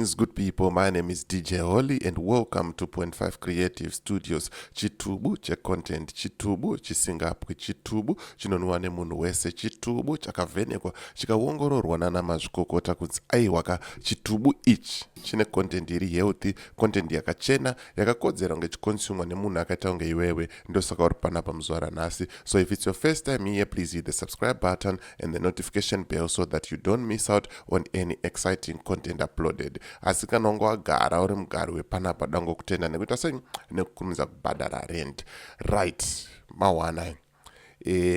Greetings, good people. My name is DJ Holly and welcome to Point 5 Creative Studios. Chitubu checontent, chitubu chisingapwi, chitubu chinonwiwa nemunhu wese, chitubu chakavhenekwa chikaongororwa nana mazvikokota kunzi aiwaka, chitubu ichi chine content iri healthy, content yakachena, yakakodzera kunge chiconsumwa nemunhu akaita kunge iwewe. Ndosaka uri panapa muzuva ranhasi. So if it's your first time here, please hit the subscribe button and the notification bell so that you don't miss out on any exciting content uploaded. Asi kana unge wagara uri mugari wepanapa, dangokutenda nekuita sei, nekukurumidza kubhadhara rent. Right, mawana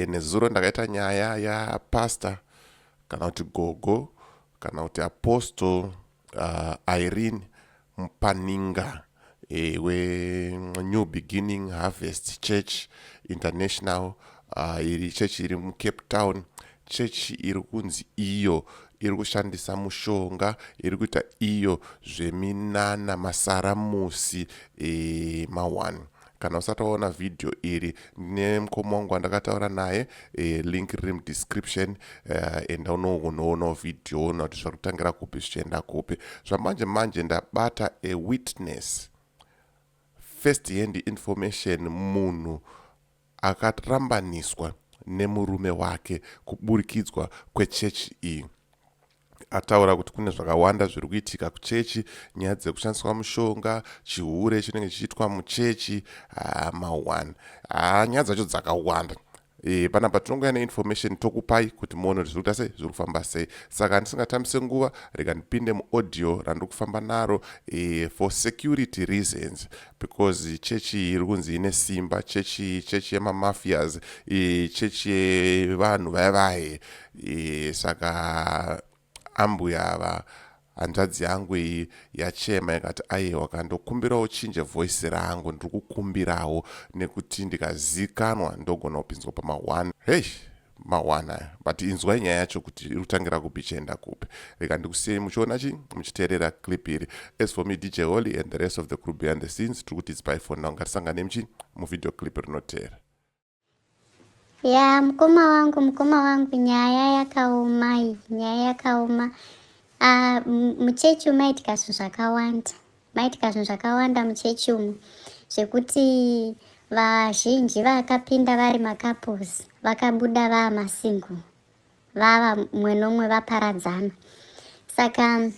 nezuro ndakaita nyaya yapastor kana kuti gogo kana kuti Apostle Irene Mupaninga weNew Beginning Harvest Church International, iri chechi iri muCape Town, chechi iri kunzi iyo iri kushandisa mushonga, iri kuita iyo zveminana, masaramusi ma1. Kana usati waona vhidhiyo iri, ndine mukoma wangu wandakataura naye, link riri mudescription. Enda unonoonawo vhidhiyo, ona kuti zvari kutangira kupi zvichienda kupi. Zvamanje manje ndabata a witness, first hand information, munhu akarambaniswa nemurume wake kuburikidzwa kwechechi iyi. Ataura kuti kune zvakawanda zviri kuitika kuchechi, nyaya dzekushandiswa mushonga, chihure chinenge chichiitwa muchechi, ma1, nyaya dzacho dzakawanda. Panapa tinongouya neinformation, tokupai kuti muone kuti zviri kuita sei, zviri kufamba sei. Saka ndisingatambise nguva, rega ndipinde muaudio randiri kufamba naro for security reasons, because chechi iyi iri kunzi ine simba, chechi, chechi yemamafias, chechi yevanhu vaya vaye. Saka ambuya ava, hanzvadzi yangu iyi yachema ikati, "Aiwa, kandokumbirawo chinje voice rangu, ndiri kukumbirawo nekuti ndikazikanwa ndogona kupinzwa pama1." Hei, ma1 aya, but inzwai nyaya yacho kuti iri kutangira kupi, ichienda kupi. Rega ndikusiyei muchiona chi muchiteerera clip iri. As for me, DJ Holly, and the rest of the crew behind the scenes, tiri kuti it's bye for now. Ngatisangane muchi muvideo clip rinoteera. Ya, mukoma wangu, mukoma wangu, nyaya yakaoma iyi, nyaya yakaoma. Muchechi umu maitika zvinhu zvakawanda, maitika zvinhu zvakawanda muchechi umu, zvekuti vazhinji vakapinda vari macouples vakabuda vaa masingle, vava mumwe nomwe, vaparadzana. Saka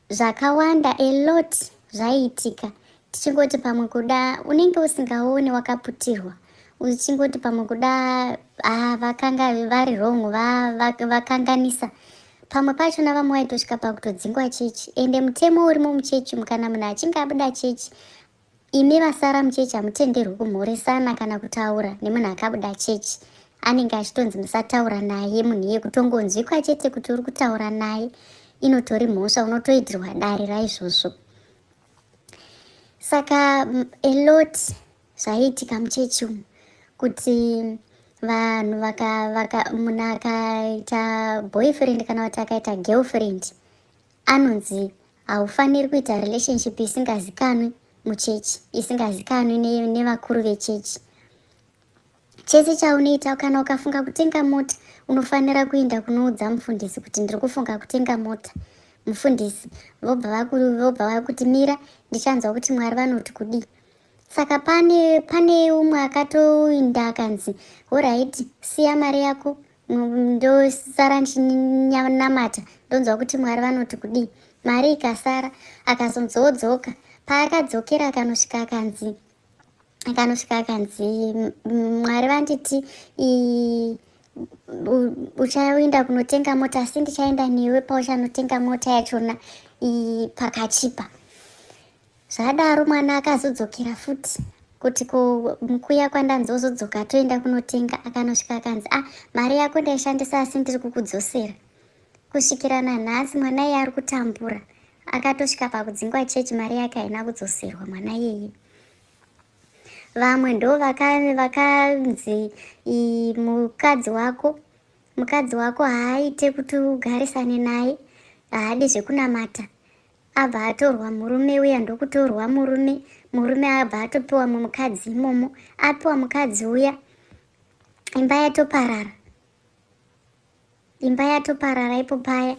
zvakawanda, a lot zvaiitika. Tichingoti pamwe kuda unenge usingaoni, wakaputirwa, uchingoti pamwe kuda, ah, vakanga vari wrong, vakanganisa. Pamwe pachona vamwe vaitosvika pakutodzingwa chechi. Ende mutemo urimo muchechi, kana munhu achinge abuda chechi, imi vasara muchechi hamutenderwi kumhoresana kana kutaura nemunhu akabuda chechi. Anenge achitonzi musataura naye munhu iye. Kutongonzwikwa chete kuti uri kutaura naye inotori mhosva, unotoitirwa dare raizvozvo. Saka a lot zvaiitika muchechi umu, kuti vanhu vaka munhu akaita boyfriend kana kuti akaita girlfriend, anonzi haufaniri kuita relationship isingazikanwi muchechi, isingazikanwi nevakuru vechechi. Chese chaunoita, kana ukafunga kutenga mota, unofanira kuenda kunoudza mufundisi kuti ndiri kufunga kutenga mota. Mufundisi vobva vakuti, "Mira, ndichanzwa kuti Mwari vanoti kudii." Saka pane umwe akatoinda akanzi, "Alright, siya mari yako, ndosara ndichinamata, ndonzwa kuti Mwari vanoti kudii." Mari ikasara, akazonzodzoka. Paakadzokera akanosvika akanzi, "Mwari vanditi uchaenda kunotenga mota, asi ndichaenda newe pauchanotenga mota yachona pakachipa." Zvadaro mwana akazodzokera futi kuti mukuya kwandanzi ozodzoka, toenda kunotenga. Akanosvika akanzi, "Ah, mari yako ndaishandisa, asi ndiri kukudzosera." Kusvikira nanhasi mwana iye ari kutambura. Akatosvika pakudzingwa chechi, mari yake haina kudzoserwa mwana iyeye. Vamwe ndo vakanzi mukadzi wako haaite kuti ugarisane naye, haadi zvekunamata. Abva atorwa murume uya, ndokutorwa murume. Murume abva atopiwa mumukadzi imomo. Apiwa mukadzi uya, imba yatoparara, imba yatoparara ipo paya.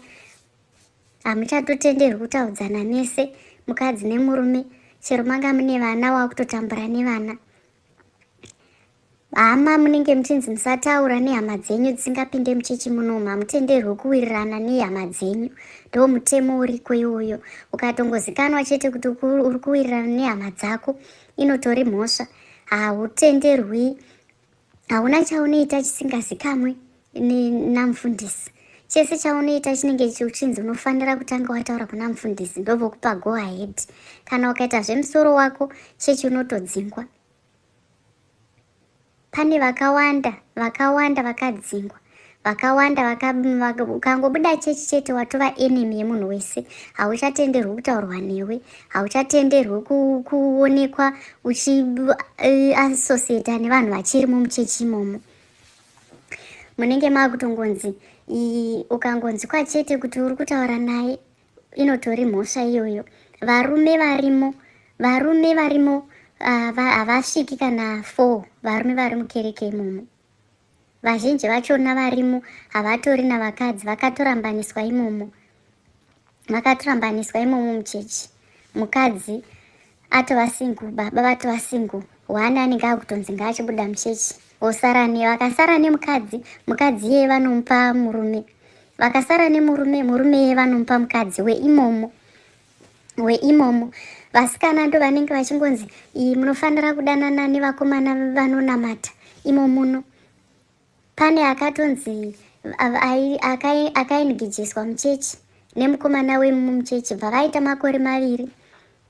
Hamuchatotenderwi kutaudzana mese mukadzi nemurume, chero manga mune vana wakutotambura nevana. Hama munenge muchinzi musataura nehama dzenyu dzisingapinde muchechi munomu, hamutenderwi kuwirirana nehama dzenyu. Ndo mutemo uriko iwoyo. Ukatongozikanwa chete kuti uri kuwirirana nehama dzako, inotori mhosva. Hautenderwi, hauna chaunoita chisingazikamwe namufundisi. Chese chaunoita chinenge uchinzi unofanira kutanga wataura kuna mufundisi, ndovokupa go ahead. Kana ukaita zvemusoro wako, chechi unotodzingwa. Pane vakawanda vakawanda vakadzingwa, vakawanda. Ukangobuda chechi chete, watova enemy yemunhu wese. Hauchatenderwi kutaurwa newe, hauchatenderwi kuonekwa uchiassociata nevanhu vachirimo muchechi imomo. Munenge maakutongonzi, ukangonzwa chete kuti uri kutaura naye, inotori mhosva iyoyo. Varume varimo, varume varimo havasviki kana 4 varume vari mukereke imomo. Vazhinji vachona varimo havatori navakadzi, vakatorambaniswa imomo, vakatorambaniswa imomo muchechi. Mukadzi atova single, baba vatova single, one anenge akutonzi ngaachibuda muchechi, osara ne vakasara nemukadzi, mukadzi iyeye vanomupa murume. Vakasara nemurume, murume iyeye vanomupa mukadzi weimomo weimomo. Vasikana ndo vanenge vachingonzi, iyi munofanira kudanana nevakomana vanonamata imo muno. Pane akatonzi akaengageswa muchechi nemukomana wemumuchechi, bva vaita makore 2,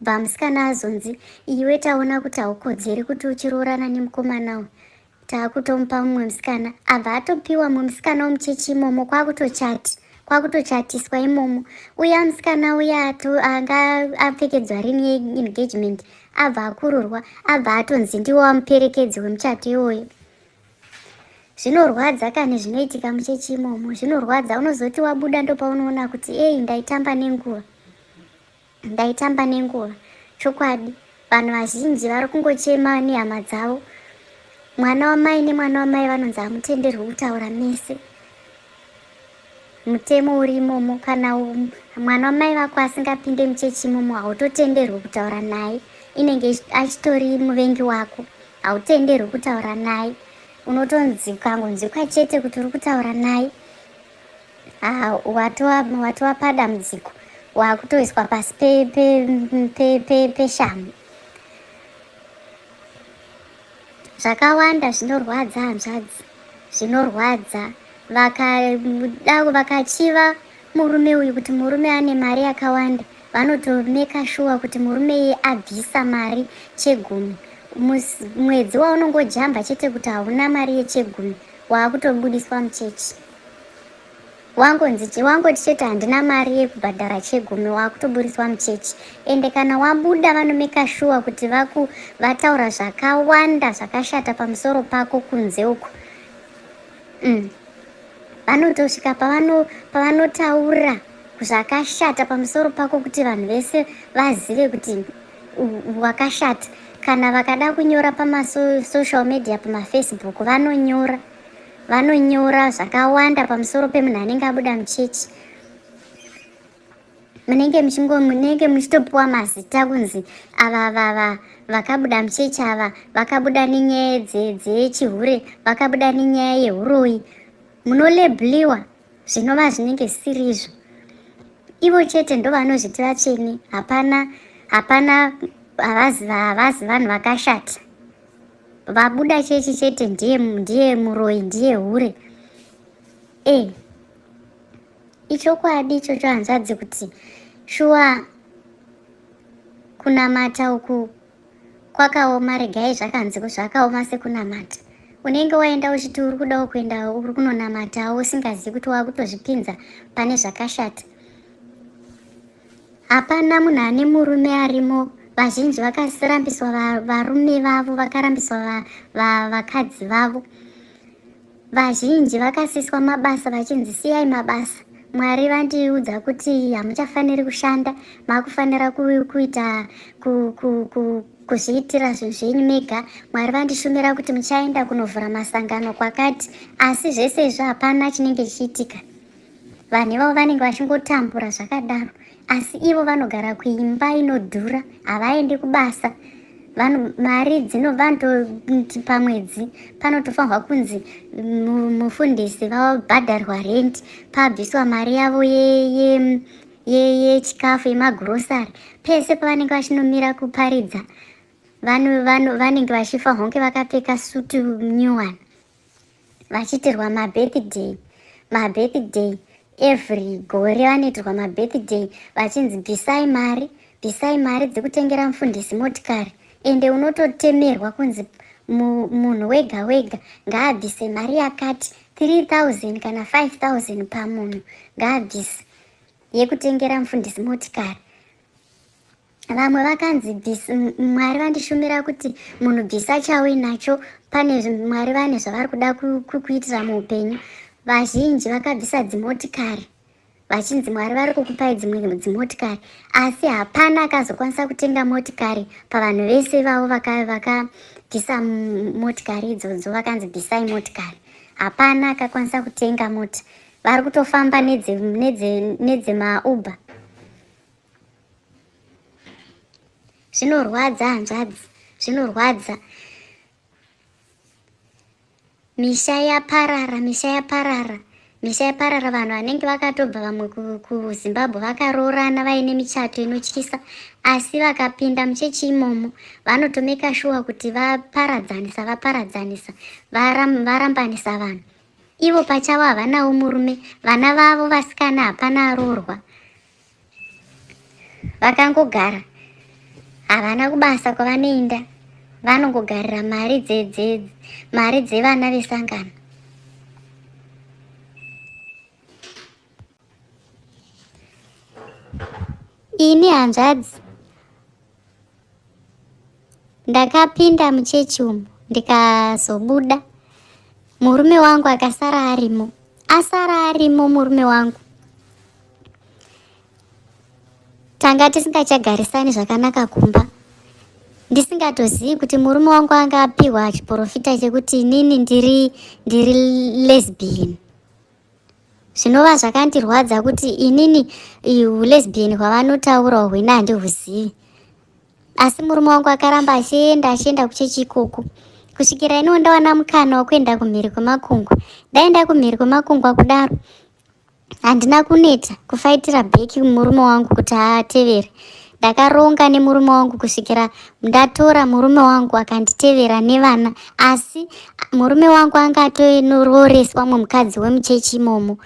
bva musikana azonzi, iwe taona kuti haukodzeri kuti uchiroorana nemukomana uyu, taakutomupa mumwe musikana. Abva atopiwa mumwe musikana wemuchechi imomo, kwakutochati kwakutochatiswa imomo. Uya musikana uya anga apfekedzwa ring yeengagement abva akururwa, abva atonzi ndiwo wamuperekedzi wemuchato iwoyo. Zvinorwadza kani zvinoitika muchechi imomo, zvinorwadza. Unozoti wabuda ndopaunoona kuti, ei, ndaitamba nenguva, ndaitamba nenguva chokwadi. Vanhu vazhinji vari kungochema nehama dzavo. Mwana wamai nemwana wamai vanonzi hamutenderwi kutaura mese. Mutemo uri imomo, kana mwana wamai vako asingapinde muchechi imomo, hautotenderwi kutaura naye, inenge achitori muvengi wako. Hautenderwi kutaura naye, unotonzi ukangonzwikwa chete kuti uri kutaura naye, watova padambudziko, wakutoiswa pasi peshamu. Zvakawanda zvinorwadza, hanzvadzi, zvinorwadza. Vakada vakachiva murume uyu kuti murume ane mari yakawanda, vanotomeka sure kuti murume iye abvisa mari chegumi. Mwedzi waunongojamba chete kuti hauna mari yechegumi, waakutobudiswa muchechi. Wangonzi, wangoti chete handina mari yekubhadhara chegumi, waakutoburiswa muchechi. Ende kana wabuda, vanomeka sure kuti vaku vataura zvakawanda zvakashata pamusoro pako kunze uko. Vanotosvika pavanotaura zvakashata pamusoro pako kuti vanhu vese vazive kuti wakashata. Kana vakada kunyora pamasocial media, pamafacebook, vanonyora, vanonyora zvakawanda pamusoro pemunhu anenge abuda muchechi. Munenge muchingo munenge muchitopiwa mazita kunzi ava vava vakabuda muchechi, ava vakabuda nenyaya dzechihure, vakabuda nenyaya yeuroyi. Munolabeliwa zvinova zvinenge zvisiri izvo. Ivo chete ndo vanozviti vatsvene, hapana, hapana, havazi, havazi vanhu vakashata. Vabuda chechi chete, ndiye, ndiye muroyi, ndiye hure. Ichokwadi ichocho, hanzvadzi, kuti shuwa kunamata uku kwakaoma. Regai zvakanzi zvakaoma sekunamata. Unenge waenda uchiti uri kudawo kuenda, uri kunonamatawo, usingazivi kuti wakutozvipinza pane zvakashata. Hapana munhu ane murume arimo. Vazhinji vakarambiswa varume vavo, vakarambiswa vakadzi vavo. Vazhinji vakasiswa mabasa vachinzi siyai mabasa, Mwari vandiudza kuti hamuchafaniri kushanda, makufanira kuita kuzviitira zvinhu zvenyu mega. Mwari vandishumira kuti muchaenda kunovhura masangano kwakati. Asi zvese izvo hapana chinenge chichiitika. Vanhu ivavo vanenge vachingotambura zvakadaro, asi ivo vanogara kuimba inodhura, havaendi kubasa. Vano, mari dzinovanototi pamwedzi panotofanirwa kunzi mufundisi vabhadharwa rent, pabviswa mari yavo yechikafu ye, ye, yemagrosari. Pese pavanenge vachinomira kuparidza, vanenge vachifa honge vakapfeka sutu nyuwani, vachiitirwa mabirthday, mabirthday every gore vanoitirwa mabirthday, vachinzi bvisai mari, bvisai mari dzekutengera mufundisi motikari. Ende unototemerwa kunzi munhu wega wega ngaabvise mari yakati 3000 kana 5000 pamunhu, ngaabvise yekutengera mufundisi motikari. Vamwe vakanzi Mwari vandishumira kuti munhu bvisa chauinacho, pane Mwari vane zvavari kuda kukuitira muupenyu. Vazhinji vakabvisa dzimotikari vachinzi Mwari vari kukupai dzimwe dzimotikari, asi hapana akazokwanisa kutenga motikari pavanhu vese vavo vakabvisa motikari idzodzo. Vakanzi bvisai motikari, hapana akakwanisa kutenga mota. Vari kutofamba nedzemauber. Zvinorwadza hanzvadzi, zvinorwadza. Misha yaparara, misha yaparara, misha yaparara. Vanhu vanenge vakatobva vamwe kuZimbabwe vakaroorana vaine michato inotyisa, asi vakapinda muchechi imomo vanotomeka shuwa kuti vaparadzanisa, vaparadzanisa, varambanisa vanhu. Ivo pachavo havanawo murume, vana vavo vasikana hapana aroorwa, vakangogara, havana kubasa kwavanoenda, vanongogarira mari mari dzevana vesangano. Ini hanzvadzi ndakapinda muchechi umu ndikazobuda, murume wangu akasara arimo, asara arimo murume wangu. Tanga tisingachagarisani zvakanaka kumba, ndisingatozivi kuti murume wangu anga apiwa chiprofita chekuti inini ndiri lesbian, zvinova zvakandirwadza kuti inini lesbian hwavanotaura hwina handihuzivi. Asi murume wangu akaramba achienda achienda kuchechi ikoko kusvikira iniwo ndawana mukana wekuenda kumhiri kwemakungwa. Ndaenda kumhiri kwemakungwa kudaro, handina kuneta kufaitira bheki murume wangu kuti atevere. Ndakaronga nemurume wangu kusvikira ndatora murume wangu akanditevera nevana. Asi murume wangu anga atonororeswa mumwe mukadzi wemuchechi imomo,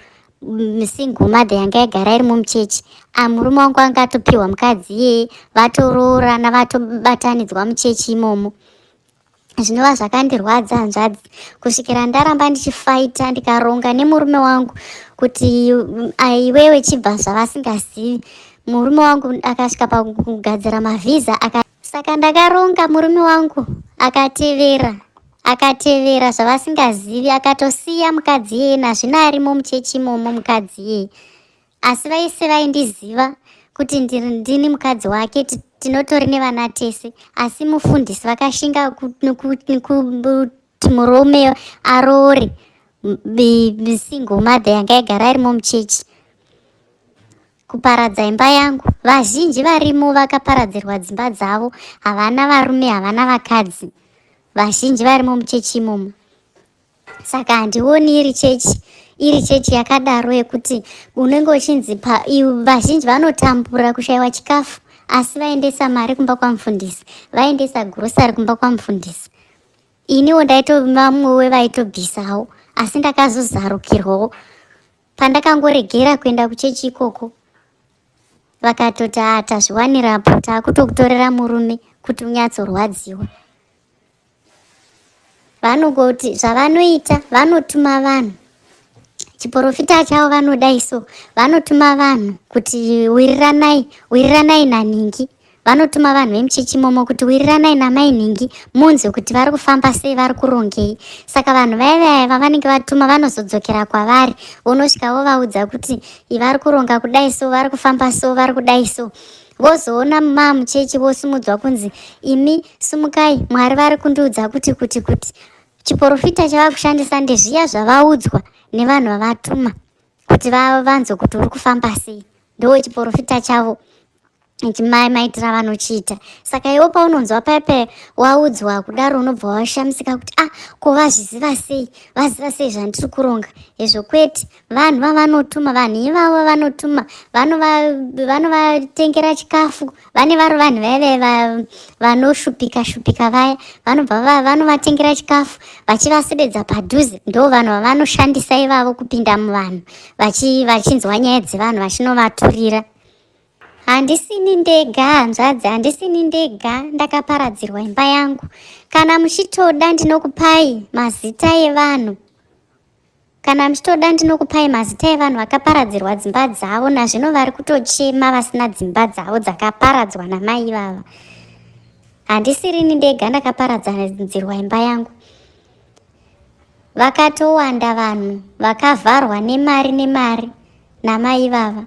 single mother yanga yagara irimo muchechi. Murume wangu anga atopiwa mukadzi iyeye, vatoroorana, vatobatanidzwa muchechi imomo, zvinova zvakandirwadza hanzvadzi, kusvikira ndaramba ndichifaita, ndikaronga nemurume wangu kuti iwewe chibva zvavasingazivi. Murume wangu akasvika pakugadzira mavhisa aka. Saka ndakaronga, murume wangu akatevera, akatevera zvavasingazivi, akatosiya mukadzi iyeye. Nazvino arimo muchechi imomo mukadzi iyeye, asi vaise vaindiziva kuti ndini mukadzi wake, tinotori nevana tese. Asi mufundisi vakashinga kuti murume aroore single mother yanga yagara irimo muchechi, kuparadza imba yangu. Vazhinji varimo vakaparadzirwa dzimba dzavo, havana varume, havana vakadzi, vazhinji varimo muchechi imomo. Saka handioni iri chechi, iri chechi yakadaro yekuti unenge uchinzi vazhinji vanotambura kushayiwa chikafu, asi vaendesa mari kumba kwamufundisi, vaendesa grocery kumba kwamufundisi. Iniwo ndaitova mumwe wevaitobvisawo, asi ndakazozarukirwawo pandakangoregera kuenda kuchechi ikoko. Vakatoti a tazviwanirapo, taakutokutorera murume kuti unyatsorwadziwa. Vanongoti zvavanoita, vanotuma vanhu, chiprofita chavo vanodai so, vanotuma vanhu kuti wiriranai, wiriranai naningi. Vanotuma vanhu vemuchechi imomo kuti wiriranai namai nhingi, munzwe kuti vari kufamba sei, vari kurongei. Saka vanhu vaya vaya vavanenge vatuma vanozodzokera kwavari, vonosvika vovaudza kuti vari kuronga kudai so, vari kufamba so, vari kudai so. Vozoona maa muchechi vosimudzwa kunzi imi sumukai, Mwari vari kundiudza kuti. Chiprofita chava kushandisa ndezviya zvavaudzwa nevanhu vavatuma. Kuti vanzwe kuti uri kufamba sei. Ndo chiporofita chavo maitira vanochiita. Saka iwo paunonzwa paipai waudzwa kudaro, unobva washamisika kuti, "Ah, ko vazviziva sei? Vaziva sei zvandiri kuronga?" Izvo kwete, vanhu vavanotuma, vanhu ivavo vanotuma, vanovatengera chikafu. Vane vari vanhu vaive vanoshupika shupika vaya, vanobva vanovatengera chikafu vachivasebedza padhuze. Ndo vanhu vavanoshandisa ivavo kupinda muvanhu vachinzwa nyaya dzevanhu, vachinovaturira. Handisini ndega, hanzvadzi, handisini ndega ndakaparadzirwa imba yangu. Kana muchitoda, ndinokupai mazita evanhu. Kana muchitoda, ndinokupai mazita evanhu vakaparadzirwa dzimba dzavo nazvino, vari kutochema vasina dzimba dzavo dzakaparadzwa namai ivava. Handisirini ndega ndakaparadzirwa imba yangu. Vakatowanda vanhu vakavharwa nemari namai ivava.